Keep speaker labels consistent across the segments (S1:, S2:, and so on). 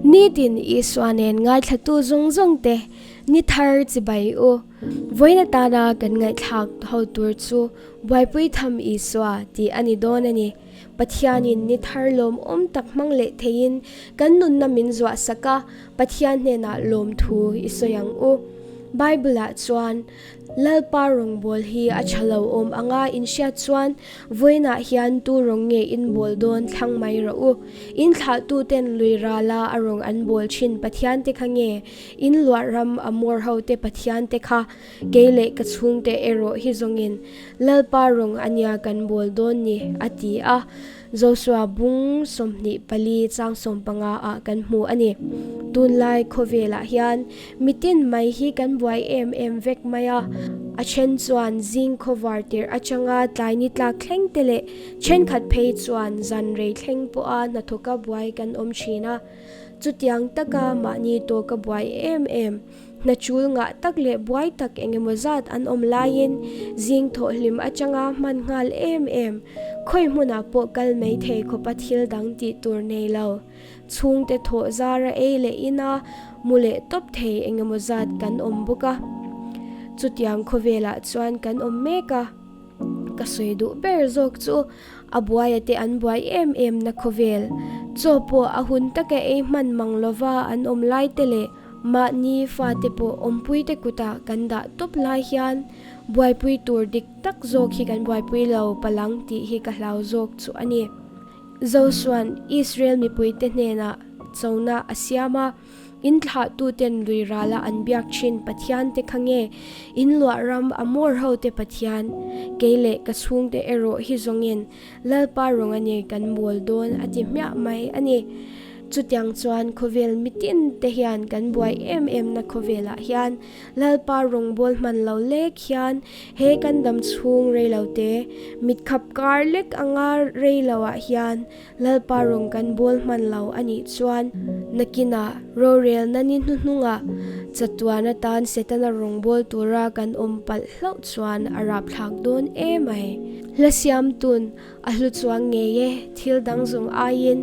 S1: Nitin Isua nen ngaithlatu zawng zawng te ni thar chibai u. Vawiin atana kan ngaihthlak ho tur chu Buaipui Tham Isua tih a ni dawn a ni. Pathianin ni thar lawmawm tak hmang leh theiin kan nunna min zuah sak a, Pathian hnenah lawmthu i sawi ang u. Bible-ah chuan, Lalpa rawngbâwl hi a ṭha lo awm anga in hriat chuan vawiinah hian tu rawng nge in bâwl dawn thlang mai rawh u. In thlahtuten lui râla a rawng an bâwl ṭhin Pathiante kha nge in luah ram a mawr hote Pathiante kha kei leh ka chhungte erawh hi zawngin Lalpa rawng a nia kan bâwl dawn ni, a ti a. Josua bung 24 chang 15 ah kan hmu a ni. Tunlai khawvelah hian mitin mai hi kan buai em em vek mai a, a then chuan zing khawvar tirh atanga tlai ni tlak thleng te leh thenkhat phei chuan zan rei thleng pawha hnathawka buai kan awm thin a. Chutiang taka mahni tawka buai em em. Hna chul ngah tak leh buai tak engemaw zat an awm laiin zing thawhhlim atanga hman nghal em em, khawi hmunah pawh kal mai thei khawpa thil dang tih tur nei lo. Chhungte thawh zara ei leh ina mu leh tawp thei engemaw zat kan awm bawk a. Chutiang khawvelah chuan kan awm mek a. Ka sawi duh ber zawk chu a buaia te an buai em em na khawvel. Chaw pawh a hun taka ei hman mang lova an awm lai te leh Mahni fate pawh awmpuite kutah kan dah tawp lai hian buaipui tur dik tak zawk hi kan buaipui lo palang tih hi ka hlau zawk chu a ni. Josua'n Israel mipuite hnenah chona a siam a, In thlahtuten lui rala an biak thin Pathian te kha nge in luah ram a mawr hote Pathian? Kei leh ka chhungte erawh hi zawngin Lalpa rawng a ni kan mawl dawn a ti hmiah mai a ni. Chutiang chuan khawvel mitin te hian kan buai em em na khawvelah hian Lalpa rawngbâwl hman lo lek hian he kan dam chhung rei lo te, mitkhap kar lek anga rei lo ah hian Lalpa rawng kan bâwl hman lo a nih chuan nakinah rorelna ni hnuhnungah chatuan atan Setana rawngbâwl tura kan awm palh hlauh chuan a rapthlak dawn em mai. Hla siamtun a hlu chuang ngei e, thil dang zawng aiin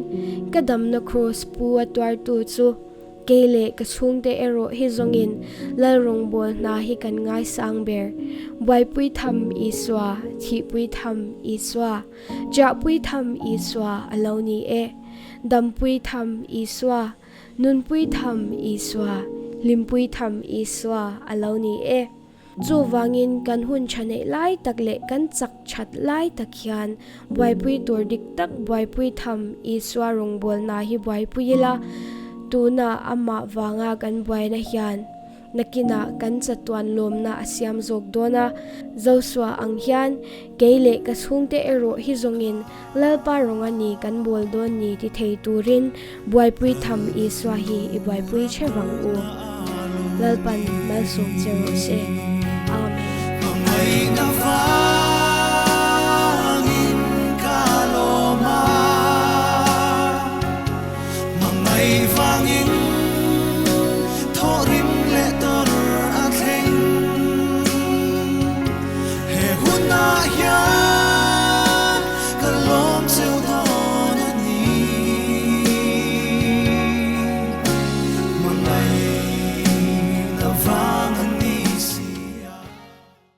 S1: ka damna kraws pu a tuartu chu kei leh ka chhungte erawh hi zawngin Lal rawngbâwl hna hi kan ngaisang ber. Buaipui tham Isua, thihpui tham Isua, ṭiahpui tham Isua a lo ni e. Dampui tham Isua, nunpui tham Isua, hlimpui tham Isua a lo ni e. Chuvangin kan hun tha neih lai tak leh kan chak that lai tak hian buaipui tur dik tak buaipui tham Isua rawngbawlna hi buaipui ila, tunah amah vanga kan buaina hian nakinah kan chatuan lawmna a siam zawk dawn a. Josua ang hian kei leh ka chhungte erawh hi zawngin Lalpa rawnga ni kan bawl dawn ni ti thei turin buaipui tham Isua hi i buaipui che vang u. Lalpan malsawm che rawh se.